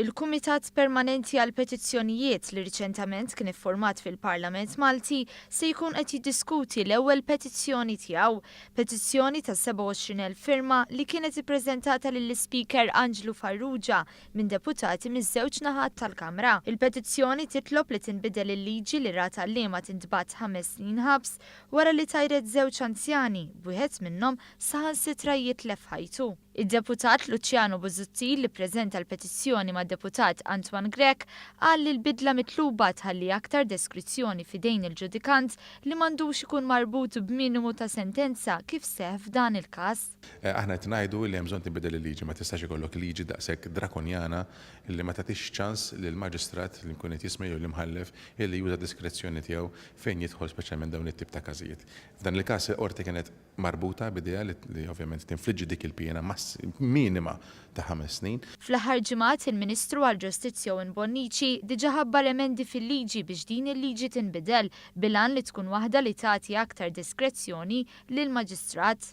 Il-Kumitat Permanenti għall-Petizzjonijiet li riċentament kien iffurmat fil-Parlament Malti se jkun qed jiddiskuti l-ewwel petizzjoni tiegħu. Petizzjoni ta' 27,000 firma li kienet ippreżentata lill-Ispeaker Anġlu Farrugia minn deputati miż-żewġ naħat tal-Kamra. Il-petizzjoni titlob li tinbidel il-liġi li rat għalliema tintbagħat ħames snin ħabs wara li tajret żewġ anzjani, b'wieħed minnhom saħansitra jitlef ħajtu. Id-Deputat Luciano Busuttil li ppreżenta l-petizzjoni mad-Deputat Antoine Grech qal li l-bidla mitluba tħalli aktar deskrizzjoni f'idejn il-ġudikant li m'għandux ikun marbut b'minimu ta' sentenza kif seħħ f'dan il-każ. Aħna qed ngħidu li hemm bżonn tinbidel il-liġi, ma tistax ikollok liġi daqshekk drakonjana li ma tagħtix ċans lill-maġistrat li jkun qed jisma' jew l-imħallef illi juża d-diskrezzjoni tiegħu fejn jidħol speċjalment dawn it-tip ta' każijiet. F'dan il-każ il-Qorti kienet marbuta b'idea li ovvjament tinfliġġi dik il-piena minima ta' ħames snin. Fl-aħħar ġimgħat, il-Ministru għall-Ġustizzja Owen Bonnici diġà ħabbar emendi fil-liġi biex din il-liġi tinbidel bil-għan li tkun waħda li tagħti aktar diskrezzjoni lill-Maġistrat.